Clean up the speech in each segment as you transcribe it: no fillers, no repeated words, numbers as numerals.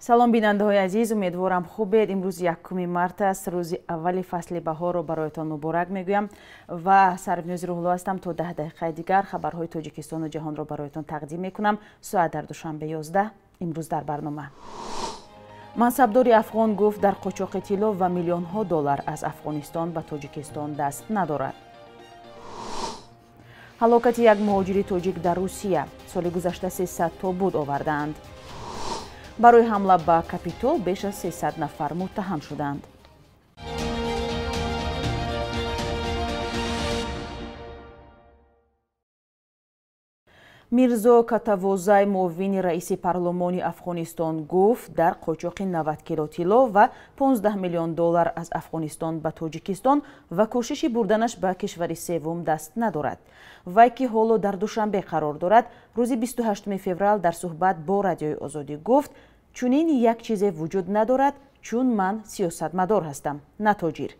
Салом, бинандаҳои азиз, умедворам хубед. Имрӯз 1 март аст, рӯзи аввали фасли баҳорро бароятон муборак мегӯям ва Сарвниёзи Рӯҳулло ҳастам. То 10 дақиқаи дигар хабарҳои Тоҷикистону ҷаҳонро бароятон тақдим мекунам. Соат дар Душанбе 11. Имрӯз дар барнома. Мансабдори афғон гуфт, дар қочоқи тилло ва миллионҳо доллар аз Афғонистон ба Тоҷикистон даст надорад. Ҳалокати як муҳоҷири тоҷик дар Русия. Соли гузашта 300 тобут овардаанд. Барои ҳамла ба Капитол беш аз 300 нафар муттаҳам шуданд. Мирзо Катавозай, муовини раиси парлумони Афғонистон, гуфт, дар қочоқи 90 кило тилло ва 15 миллион доллар аз Афғонистон ба Тоҷикистон ва кӯшиши бурданаш ба кишвари севум даст надорад. Вай, ки ҳоло дар Душанбе қарор дорад, рӯзи 28 феврал дар суҳбат бо Радиои Озодӣ гуфт, чунин як чизе вуҷуд надорад, чун ман сиёсатмадор ҳастам, на тоҷир.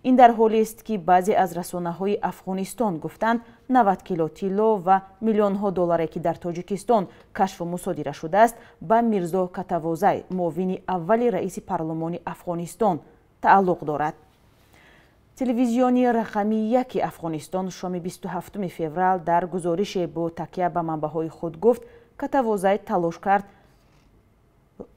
Ин дар ҳолест, ки баъзе аз расонаҳои Афғонистон гуфтанд, 90 кило тилло ва миллионҳо долларе, ки дар Тоҷикистон кашфу мусодира шудааст, ба Мирзо Катавозай, муовини аввали раиси парлумони Афғонистон, тааллуқ дорад. Телевизиони рақами 1 Афғонистон шоми 27 феврал дар гузорише бо такя ба манбаъҳои худ гуфт, Катавозай талош кард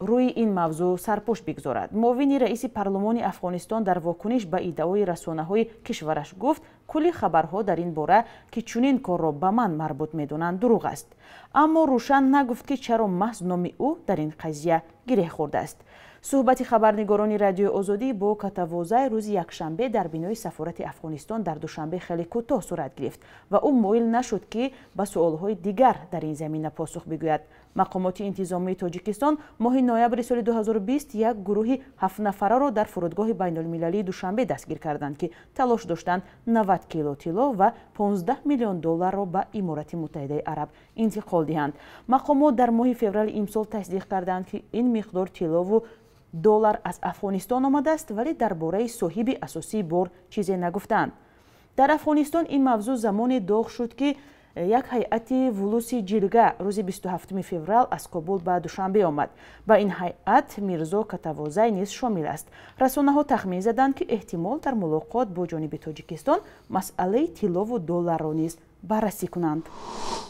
рӯи ин мавзӯъ сарпӯш бигзорад. Муовини раиси парлумони Афғонистон дар вокуниш ба иддаои расонаҳои кишвараш гуфт, кулли хабарҳо дар ин бора, ки чунин корро ба ман марбут медонанд, дурӯғ аст. Аммо рӯшан нагуфт, ки чаро маҳз номи ӯ дар ин қазия гиреҳ хӯрдааст. Суҳбати хабарнигорони Радиои Озодӣ бо Катавозай рӯзи якшанбе дар бинои сафорати Афғонистон дар Душанбе хеле кӯтоҳ сурат гирифт ва ӯ моил нашуд, ки ба суолҳои дигар дар ин замина посух бигӯяд. Мақомоти интизомии Тоҷикистон моҳи ноябри соли 2020 як гурӯҳи 7 нафараро дар фурудгоҳи байнулмилалии Душанбе дастгир карданд, ки талош доштанд 90 кило тилло ва 15 миллион долларро ба Иморати Муттаҳидаи Араб интиқол диҳанд. Мақомот дар моҳи феврали имсол тасдиқ карданд, ки ин миқдор тиллову доллар аз Афғонистон омадааст, вале дар бораи соҳиби асосии бор чизе нагуфтанд. Дар Афғонистон ин мавзӯъ замоне доғ шуд, ки як ҳайати Вулуси Ҷирга рӯзи 27 феврал аз Кобул ба Душанбе омад. Ба ин ҳайат Мирзо Катавозай низ шомил аст. Расонаҳо тахмин заданд, ки эҳтимол дар мулоқот бо ҷониби Тоҷикистон масъалаи тиллову долларро низ баррасӣ кунанд.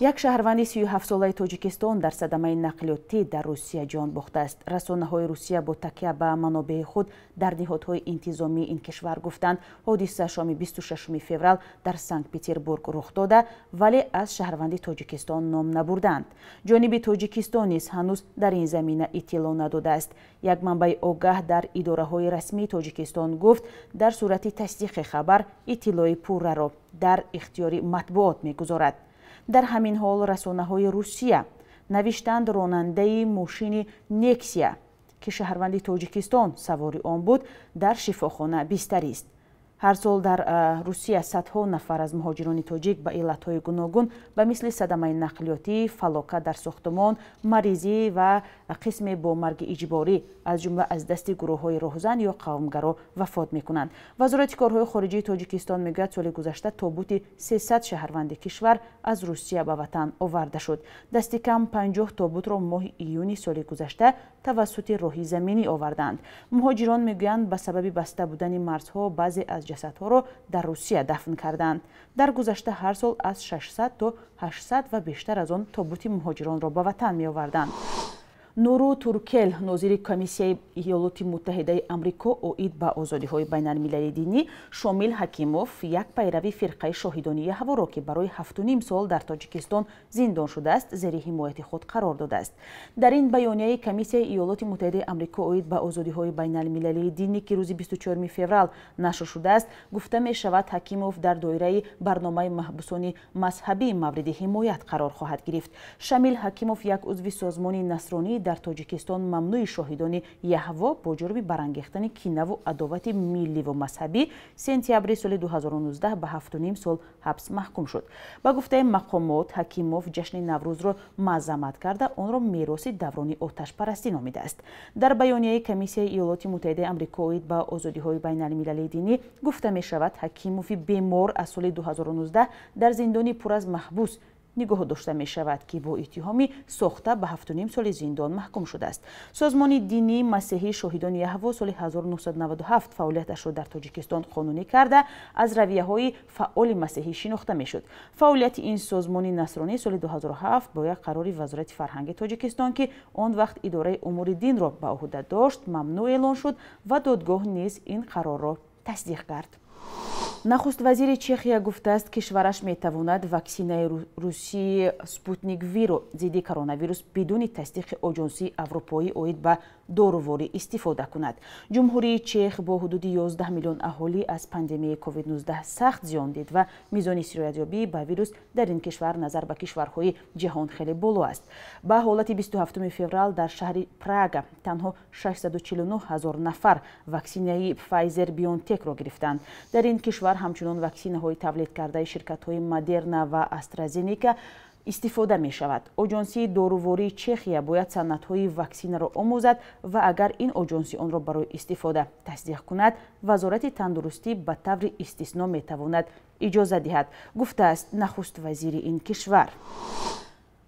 Як шаҳрванди 37-солаи Тоҷикистон дар садамаи нақлиётӣ дар Русия ҷон бохтааст. Расонаҳои Русия бо такя ба манобеи худ дар ниҳодҳои интизомии ин кишвар гуфтанд, ҳодиса шоми 26 феврал дар Санкт Петербург рух дода, вале аз шаҳрванди Тоҷикистон ном набурданд. Ҷониби Тоҷикистон низ ҳанӯз дар ин замина иттилоъ надодааст. Як манбаи огаҳ дар идораҳои расмии Тоҷикистон гуфт, дар сурати тасдиқи хабар иттилои пурраро дар ихтиёри матбуот мегузорад. Дар ҳамин ҳол расонаҳои Русия навиштанд, ронандаи мошини Нексия, ки шаҳрванди Тоҷикистон савори он буд, дар шифохона бистарист. Ҳар сол дар Русия садҳо нафар аз муҳоҷирони тоҷик ба иллатҳои гуногун, ба мисли садамаи нақлиётӣ, фалокат дар сохтумон, маризӣ ва қисме бо марги иҷборӣ, аз ҷумла аз дасти гурӯҳҳои роҳзан ё қавмгаро, вафот мекунанд. Вазорати корҳои хориҷии Тоҷикистон мегӯяд, соли гузашта тобути 300 шаҳрванди кишвар аз Русия ба ватан оварда шуд. Дасти кам 50 тобутро моҳи июни соли гузашта тавассути роҳи заминӣ оварданд. Муҳоҷирон мегӯянд, ба сабаби баста будани марзҳо баъзе аз ҷасадҳоро дар Русия дафн карданд. Дар гузашта ҳар сол аз 600 то 800 ва бештар аз он тобути муҳоҷиронро ба ватан меоварданд. Нуру Туркел, нозири Комиссияи Иёлоти Муттаҳидаи Амрико оид ба озодиҳои байналмилалии динӣ, Шомил Ҳакимов, як пайрави фирқаи Шоҳидони Яҳворо, ки барои 7,5 сол дар Тоҷикистон зиндон шудааст, зери ҳимояти худ қарор додааст. Дар ин баёнияи Комиссияи Иёлоти Муттаҳидаи Амрико оид ба озодиҳои байналмилалии динӣ, ки рӯзи 24 феврал нашр шудааст, гуфта мешавад, Ҳакимов дар доираи барномаи маҳбусони мазҳабӣ мавриди ҳимоят қарор хоҳад гирифт. Шамил Ҳакимов, як узви созмони насронии дар Тоҷикистон мамнӯи Шоҳидони Яҳво, бо ҷурми барангехтани кинаву адовати милливу мазҳабӣ сентябри соли 2019 ба 7,5 сол ҳабс маҳкум шуд. Ба гуфтаи мақомот, Ҳакимов ҷашни Наврӯзро мазаммат карда, онро мероси даврони оташпарастӣ номидааст. Дар баёнияи Комиссияи Иёлоти Муттаҳидаи Амрико оид ба озодиҳои байналмилалии динӣ гуфта мешавад, Ҳакимови бемор аз соли 2019 дар зиндони пур аз маҳбус нигоҳ дошта мешавад, ки бо иттиҳоми сохта ба 7,5 соли зиндон маҳкум шудааст. Созмони динии масеҳии Шоҳидони Яҳво соли 1997 фаъолияташро дар Тоҷикистон қонунӣ карда, аз равияҳои фаъоли масеҳӣ шинохта мешуд. Фаъолияти ин созмони насронӣ соли 2007 бо як қарори Вазорати фарҳанги Тоҷикистон, ки он вақт идораи умури динро ба ӯҳда дошт, мамнӯъ эълон шуд ва додгоҳ низ ин қарорро тасдиқ кард. Нахуст вазири Чехия гуфтааст, кишвараш метавонад ваксинаи русии Спутник Виро зидди коронавирус бидуни тасдиқи Оҷонсии Аврупоӣ оид ба доруворӣ истифода кунад. Ҷумҳурии Чех бо ҳудуди 11 миллион аҳолӣ аз пандемияи COVID-19 сахт зиён дид ва мизони сироятёбӣ ба вирус дар ин кишвар назар ба кишварҳои ҷаҳон хеле боло аст. Ба ҳолати 27 феврал дар шаҳри Прага танҳо 649 ҳазор нафар ваксинаи Pfizer BioNTech-ро гирифтанд. Дар ин кишвар ҳамчунон ваксинаҳои тавлид кардаи ширкатҳои Модерна ва AstraZeneca истифода мешавад. Оҷонсии дорувории Чехия бояд санадҳои ваксинаро омӯзад ва агар ин оҷонсӣ онро барои истифода тасдиқ кунад, Вазорати тандурустӣ ба таври истисно метавонад иҷоза диҳад, гуфтааст нахуст вазири ин кишвар.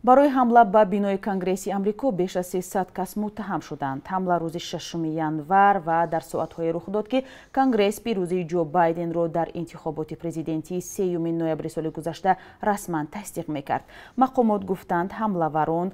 Барои ҳамла ба бинои Конгресси Амрико беш аз 300 кас муттаҳам шуданд. Ҳамла рӯзи 6 январ ва дар соатҳое рух дод, ки Конгресс пирӯзии Ҷо Байденро дар интихоботи президентии 3 ноябри соли гузашта расман тасдиқ мекард. Мақомот гуфтанд, ҳамлаварон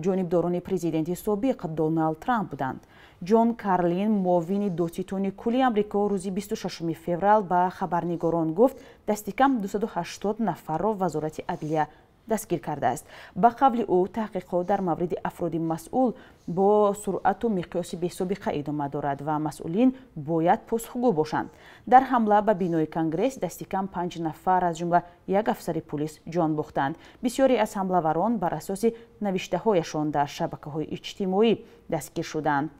ҷонибдорони президенти собиқ Доналд Трамп буданд. Ҷон Карлин, муовини додситони кулли Амрико, рӯзи 26 феврал ба хабарнигорон гуфт, дасти кам 280 нафарро Вазорати адлия дастгир кардааст. Ба қавли ӯ, таҳқиқот дар мавриди афроди масъул бо суръату миқёси бесобиқа идома дорад ва масъулин бояд посухгӯ бошанд. Дар ҳамла ба бинои Конгресс дасти кам 5 нафар, аз ҷумла як афсари пулис, ҷон бохтанд. Бисёре аз ҳамлаварон бар асоси навиштаҳояшон дар шабакаҳои иҷтимоӣ дастгир шуданд.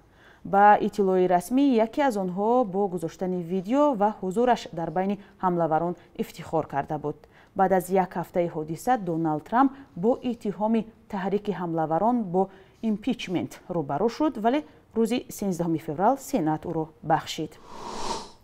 Ба иттилои расмӣ, яке аз онҳо бо гузоштани видео ва ҳузураш дар байни ҳамлаварон ифтихор карда буд. Баъд аз як ҳафтаи ҳодиса Доналд Трамп бо иттиҳоми таҳрики ҳамлаварон бо импичмент рӯбарӯ шуд, вале рӯзи 13 феврал Сенат ӯро бахшид.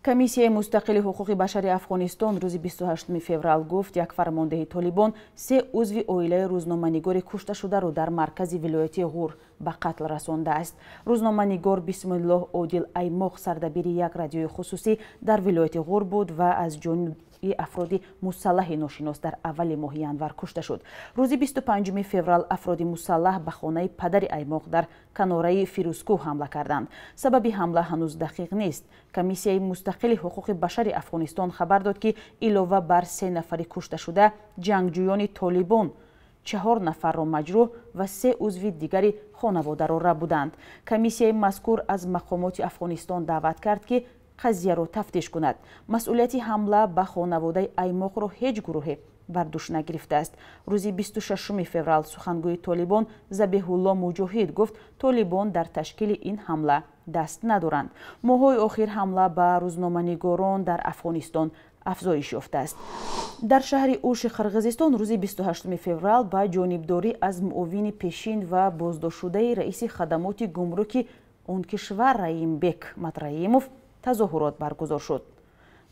Комиссияи мустақили ҳуқуқи башари Афғонистон рӯзи 28 феврал гуфт, як фармондеҳи Толибон се узви оилаи рӯзноманигори кушташударо дар маркази вилояти Ғур ба қатл расондааст. Рӯзноманигор Бисмиллоҳ Одил Аймоқ сардабири як радиои хусусӣ дар вилояти Ғур буд ва аз ҷониби афроди мусаллаҳи ношинос дар аввали моҳи январ кушта шуд. Рӯзи 25 феврал афроди мусаллаҳ ба хонаи падари Аймоқ дар канораи Фирӯзкӯҳ ҳамла карданд. Сабаби ҳамла ҳанӯз дақиқ нест. Комиссияи мустақили ҳуқуқи башари Афғонистон хабар дод, ки илова бар 3 нафари кушташуда, ҷангҷӯёни Толибон 4 нафарро маҷрӯҳ ва 3 узви дигари хонаводаро рабуданд. Комиссияи мазкур аз мақомоти Афғонистон даъват кард, ки қазияро тафтиш кунад. Масъулияти ҳамла ба хонаводаи Аймоқро ҳеҷ гурӯҳе бар дӯш нагирифтааст. Рӯзи 26 феврал сухангӯи Толибон Забиҳулло Муҷоҳид гуфт, Толибон дар ташкили ин ҳамла даст надоранд. Моҳҳои охир ҳамла ба рӯзноманигорон дар Афғонистон афзоиш ёфтааст. Дар шаҳри Уши Қирғизистон рӯзи 28 феврал ба ҷонибдорӣ аз муовини пешин ва боздоштшудаи раиси хадамоти гумруки он кишвар Раимбек Матраимов тазоҳурот баргузор шуд.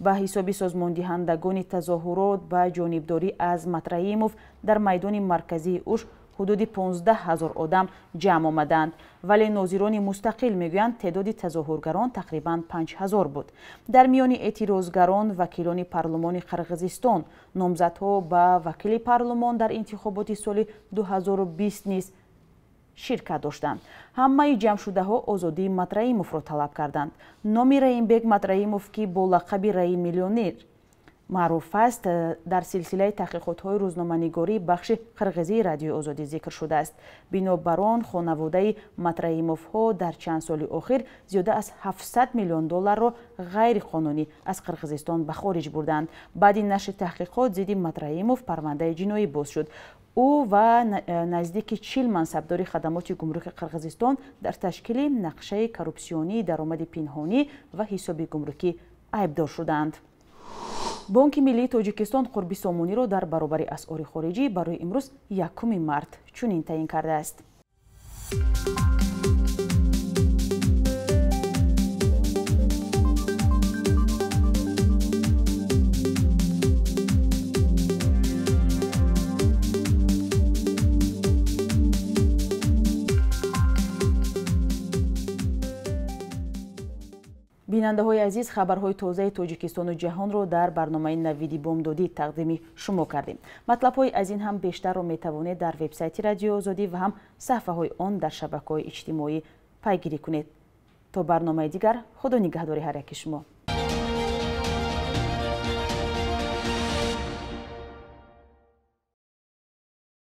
Ба ҳисоби созмондиҳандагони тазоҳурот ба ҷонибдорӣ аз Матраимов дар майдони марказии Уш ҳудуди 15 ҳазор одам ҷамъ омаданд, вале нозирони мустақил мегӯянд, теъдоди тазоҳургарон тақрибан 5 ҳазор буд. Дар миёни эътирозгарон вакилони парлумони Қирғизистон, номзадҳо ба вакили парлумон дар интихоботи соли 2020 низ ширкат доштанд. Ҳамаи ҷамъшудаҳо озодии Матраимовро талаб карданд. Номи Раимбек Матраимов, ки бо лақаби Раим миллионер маъруф аст, дар силсилаи таҳқиқотҳои рӯзноманигории бахши қирғизии Радиои Озодӣ зикр шудааст. Бинобар он хонаводаи Матраимовҳо дар чанд соли охир зиёда аз 700 миллион долларро ғайриқонунӣ аз Қирғизистон ба хориҷ бурданд. Баъди нашри таҳқиқот зидди Матраимов парвандаи ҷиноӣ боз шуд. Ӯ ва наздики 40 мансабдори хадамоти гумруки Қирғизистон дар ташкили нақшаи коррупсионии даромади пинҳонӣ ва ҳисоби гумрукӣ айбдор шуданд. Бонки миллии Тоҷикистон қурби сомониро дар баробари асъори хориҷӣ барои имрӯз 1 март чунин таъин кардааст. Бинандаҳои азиз, хабарҳои тозаи Тоҷикистону ҷаҳонро дар барномаи «Навиди бомдодӣ» тақдими шумо кардем. Матлабҳои аз ин ҳам бештарро метавонед дар вебсайти Радиои Озодӣ ва ҳам саҳифаҳои он дар шабакаҳои иҷтимоӣ пайгирӣ кунед. То барномаи дигар, Худо нигаҳдори ҳар яки шумо.